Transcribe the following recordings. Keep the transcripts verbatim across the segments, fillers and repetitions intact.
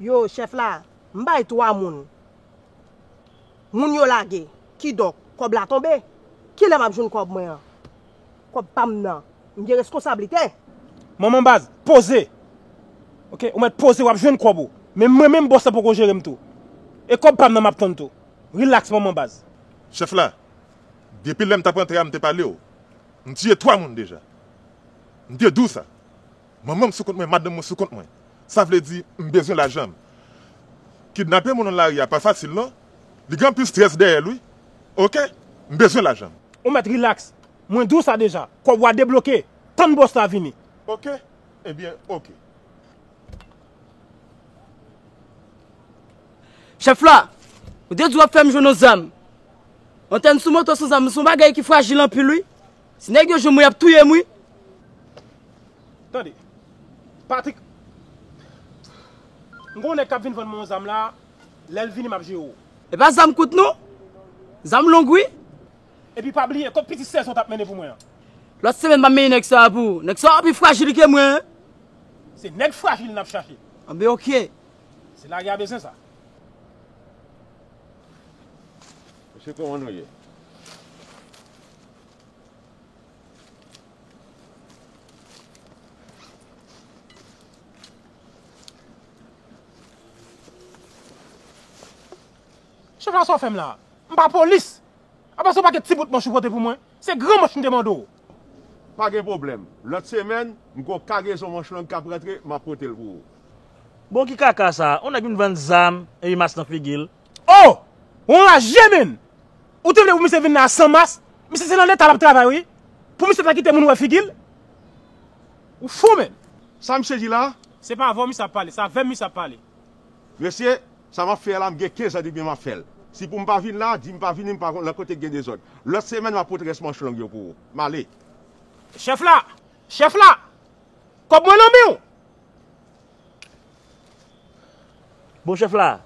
Yo, chèf la, m bay twa moun. Moun yo lage. Kidonk, kòb la tonbe. Kilè m ap jwenn kòb mwen an? Kòb pa m nan. M gen reskonsablite. Manman baz, poze. Oke, ou mèt poze, w ap jwenn kòb ou. Men mwen menm bòs la poko jere m tou. E kòb pa m nan m ap tann tou. Rilaks manman baz. Chèf la, depi lè m t ap antre a m te pale w. M tiye twa moun deja. M te di w sa. Manman m sou kont mwen, madanm mwen sou kont mwen. Sa vle di, m bezwen lajan m. Kidnape moun nan lari a pa fasil non. Li gen anpil strès dèyè l wi. Oke? M bezwen lajan m. Ou mèt rilaks. Mwen di w sa deja. Kòb ou a debloke. Tann bòs la vini. Oke? Ebyen, oke. Chèf la, ou te di w ap fè m jwenn yon zam. Yon tèn sou moto san zam, se yon bagay ki frajil anpil wi. Si nèg yo jwenn mwen, y ap touye m wi. Tande, Patrik, m gen yon nèg k ap vin vann mwen yon zam la, lè l vini m ap jere w. E pa zam kout non. Zam long wi. Epi pa bliye, kot pitit sèz ou t ap mennen pou mwen an? Lòt semèn m ap mennen nèg sa a pou ou. Nèg sa a pi frajil ke mwen. Se nèg frajil n ap chache. Anben oke. Se lari a bezwen sa. Mesye, kòman nou ye? Chèf la, sa w fè m la? M pa polis. Apa se yon pakèt ti bout manch ou pote pou mwen? Se gran manch m te mande w. Pa gen pwoblèm. Lòt semèn, m gon kagezon manch long k ap rantre, m ap pote l pou ou. Bon, ki kaka sa? Yon nèg vin vann zam, epi mas nan figi l. Oh! Ou anraje, menn! Ou te vle pou misye vin la san mas? Misye se nan Leta l ap travay, wi. Pou misye ta kite moun wè figi l? Ou fou, menn! Sa misye di la? Se pa avè w misye ap pale, se avè m misye ap pale. Mesye, sa m ap fè a la, m gen kenz an depi m ap fè l. Si pou m pa vin la, di m pa vini, m pa konn nan kote k gen dezòd. Lòt semèn, m ap pote rès manch long yo pou ou. M ale. Chèf la! Chèf la! Kòb mwen nan men w! Bon, chèf la,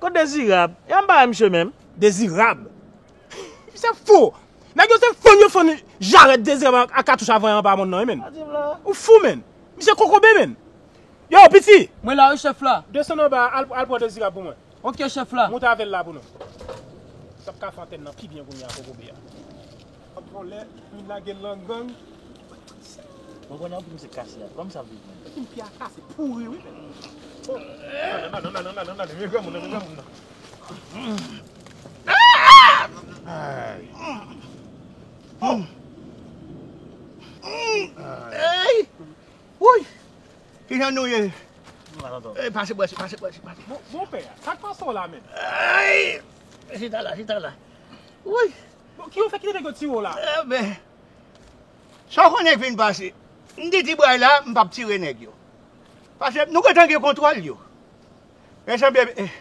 kot Dezirab? E anba misye menm? Dezirab? Misye fou! Nèg yo se fann yo fann jarèt Dezirab ak katouch avan anba mòn nan, wi, menn. Ou fou, menn! Misye kokobe, menn! Yo, piti! Mwen la wi, chèf la. Desann anba, al, al pran Dezirab pou mwen. Oke, chèf la. Monte avè l la pou nou. Sa p ka fè antèn nan pi byen kounye a, kokobe a. Ap vòlè, vin lage l nan gang. Mwen konnen anpil misye kase a. Kòman sa viv menm? Epi m pye a kase, pouri, wi, menm. Oh. Nan, nan, nan, men granmoun nan, men granmoun nan. Ay. Oh. Ay. Wouy! Kijan nou ye? Nou la, tonton. Eh, pase bò isi, pase bò isi, pase. Bon, bonpè, sa k pase w la menm? Ay! Chita la, chita la. Wouy! Bon, ki yo fè kite nèg yo tire w la? Eh ben, sa w konnen k vin pase? M di ti bway la, m p ap tire nèg yo. Paske nou gentan gen kontwòl yo. Men sanble, eh,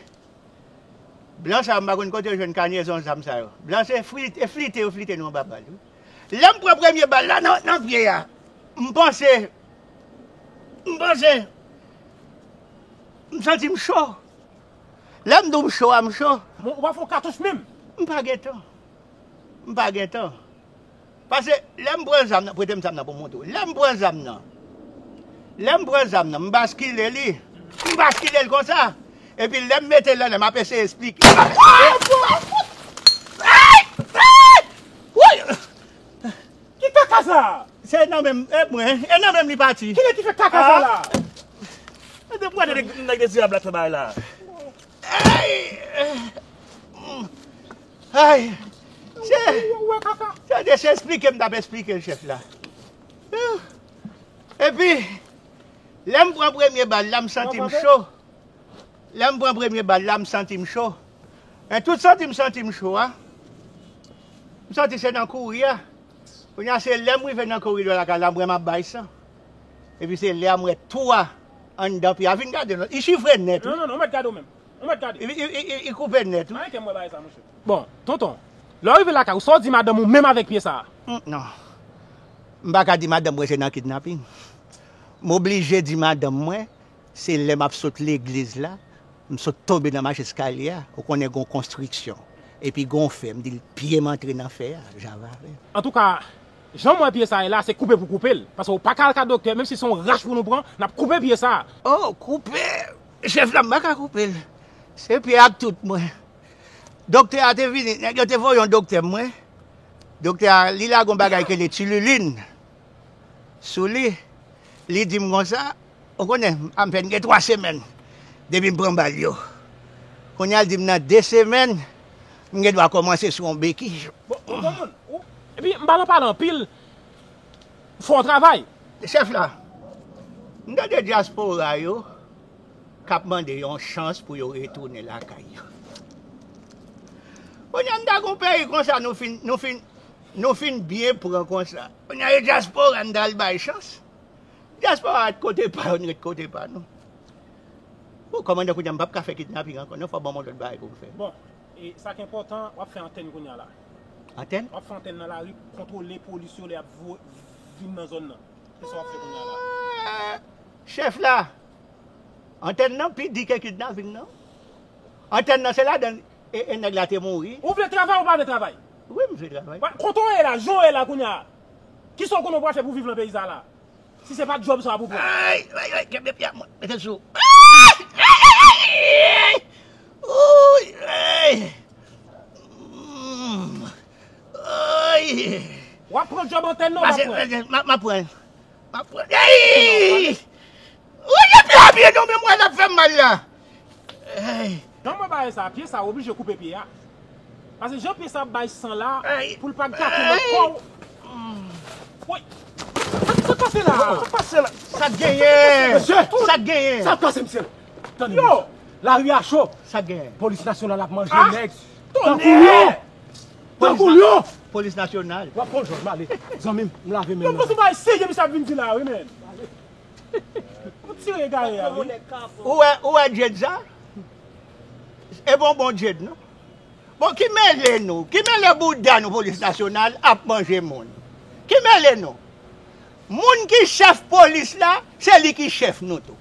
Blan sa yo, m pa konn kote yo jwenn kanyezon zam sa yo. Blan se flit-, e flite yo flite nou anba bal, wi. Lè m pran premye bal la nan, nan pye a, m panse, m panse, m santi m cho. Lè m di w m cho a, m cho. Bon, ou pa fè yon katouch menm? M pa gen tan. M pa gen tan. Paske lè m pran zam nan, prete m zam nan pou m montre w. Lè m pran zam nan, lè m pran zam nan, m baskile li. M baskile l konsa. Epi lè m mete l anndan, m ap eseye esplike. Ki kaka sa? Se nan men m, e mwen, e nan men m li pati. Kilè ki fè kaka sa la? Mwen te pran nèg, nèg Dezirab la travay la. Ay! Ay! Se, se de se esplike m t ap esplike l, chèf la. Epi, lè m pran premye bal la, m santi m cho. Lè m pran premye bal la, m santi m cho. Men tout santi m santi m cho a, m santi se nan kouri a. Kounye a, se lè m rive nan koridò lakay la, m wè m ap bay san. Epi se lè a m wè twou a anndan pye a. Vin gade non. Li chifre nèt, wi. Non, non, non, ou mèt gade w menm. Ou mèt gade. Li, li, li, li, li koupe nèt, wi. Anyen ke m wè bagay sa, monchè. Bon, tonton, lè w rive lakay ou, sa w di madanm ou menm avèk pye sa a? Hum, non. M pa ka di madanm mwen se nan kidnaping. M oblije di madanm mwen, se lè m ap sot legliz la, m sot tonbe nan macheskalye a, ou konnen gon konstriksyon. Epi gon fè, m di l, pye m antre nan fè a, jan va fè. Antouka, jan m wè pye sa a ye la, se koupe pou koupe l. Paske ou pa ka al ka doktè, menm si se yon rach pou nou pran, n ap koupe pye sa a. Oh, koupe! Chèf la, m pa ka koupe l. Se pye ak tout mwen. Doktè a te vini, nèg yo te voye yon doktè mwen. Doktè a, li lage yon bagay ki rele tililin sou li. Li di m konsa, ou konnen, m apèn gen twa semèn depi m pran bal yo. Kounye a, l di m nan de semèn, m gen dwa kòmanse sou yon beki. Bon, bon, bon, bon. Epi, m pa nan pale anpil, fò w travay. Chèf la, m tande dyaspora yo k ap mande yon chans pou yo retounen lakay yo. Kounye a, n ta gon peyi konsa, nou fin, nou fin, nou fin byen pran konsa. Kounye a, e dyaspora n t al bay chans. Dyaspora ret kote pa yo, n ret kote pa nou. Bon, kòmandan, kounye a, m p ap ka fè kidnaping ankò, non, fò w ban m yon lòt bagay pou m fè. Bon, e sa k enpòtan, w ap fè antèn kounye a la. Antèn? W ap fè antèn nan lari, kontwole polis yo lè y ap vo-, vin nan zòn nan. Se sa w ap fè kounye a la. Ah, chèf la, antèn nan pi di ke kidnaping nan. Antèn nan se ladan e, e nèg la te mouri. Ou vle travay ou pa vle travay? Wi, m vle travay. Kote w ye la, jan w ye la kounye a? Kisa w konnen w pral fè pou viv nan peyi sa la? Si se pa djòb sa w ap pran. Ay, ay, ay, kenbe pye a mwen. Mete l sou. Ay, ay, ay, ay. Ouy, ay. Mm. Ay. W ap pran djòb antèn nan, w ap pran. M ap pran. M ap pran. Ay! Ou gen pye a byen non, men mwen l ap fè m mal la. Ay. Jan mwen bay sa, pye sa, w oblije koupe pye a. Paske jan pye sa ap bay san la, pou l pa gate lòt kò w. Woy! Sa k pase la? Sa k pase la? Sa k genyen? Mesye! Sa k genyen? Sa k pase, mesye? Tande, mesye. Lari a cho. Sa k genyen? Polis nasyonal ap manje nèg. Tankou lyon! Tankou lyon! Polis nasyonal. W ap pran jòj, m ale. Zanmi m, m lave men m. Yo, pou sou bay serye, misye ap vin di la, wi, men. Ou tire egare a, wi. Ou wè, ou wè djed sa? E bon, bon djed, non? Bon, ki mele nou? Ki mele bouda nou, polis nasyonal ap manje moun? Ki mele nou? Moun ki chèf polis la, se li ki chèf nou tou.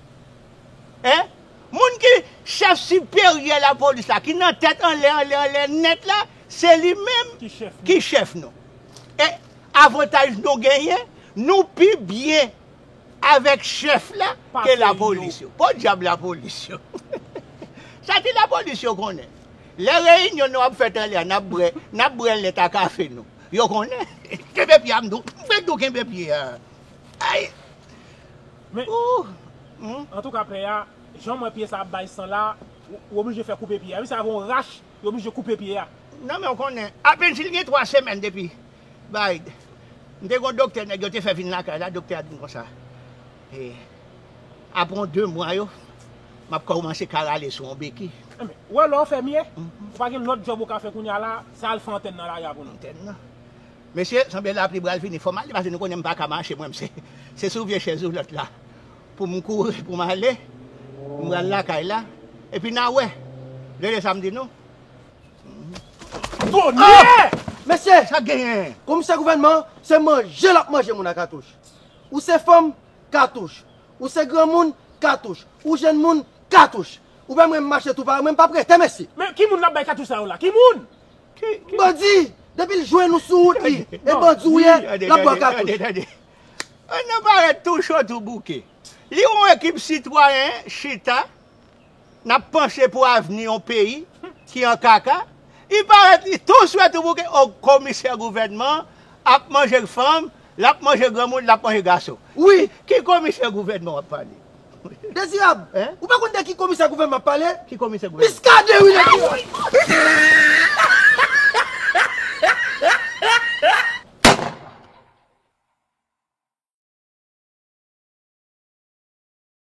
Hein? Moun ki chèf siperyè lapolis la, ki nan tèt anlè, anlè, anlè nèt la, se li menm ki chèf nou. E avantaj nou genyen, nou pi byen avèk chèf la ke lapolis yo. Podyab lapolis yo. Sa ti lapolis yo konnen. Lè reyinyon nou ap fèt anlè a, n ap bwè, n ap bwè lèt a kafe nou. Yo konnen. Kenbe pye a, m di w. M fèk di w kenbe pye a. Ay! Men, antouka, pè a, jan m wè pye sa ap bay san la, ou, ou oblije fè koupe pye a. Wi, sa gon rach, yo oblije koupe pye a. Non, men w konnen, apèn si l gen twa semèn depi, bay, m te gon doktè, nèg yo te fè vin lakay la, doktè a di m konsa. E, apre yon de mwa yo, m ap kòmanse ka rale sou yon beki. Enben, ou wè lè w fèmye, ou pa gen lòt djòb ou ka fè kounye a la, se al fè antèn nan lari a pou nou. Antèn nan. Mesye, sanble lapli pral vini. Fò m ale, paske nou konnen m pa ka mache, mwen, m se, se sou vye chèz woulòt la. Pou m kouri, pou m ale, m pral lakay la. Epi n a wè. Rele sa m di nou. Bonè! Mesye! Sa genyen? Komisè gouvènman, se manje l ap manje moun ak katouch. Ou se fanm, katouch. Ou se granmoun, katouch. Ou jèn moun, katouch. Ou pa mwen mache tou pa mwen, m p ap rete, mesye. Men ki moun l ap bay katouch sa yo la? Ki moun? Bandi! Depi l jwenn ou sou wout li, e bandi w ye, l ap ba w katouch. Tande, tande. Ann nan parèt tou cho tou bouke. Li yon ekip sitwayen chita, n ap panse pou avni yon peyi ki an kaka. Li parèt li tou swe tou bouke, o komisè gouvènman ap manje fanm, l ap manje granmoun, l ap manje gason. Wi. Ki komisè gouvènman w ap pale? Dezirab, ou pa konn de ki komisè gouvènman ap pale? Ki komisè gouvènman? Miskaden, wi, nèg yo.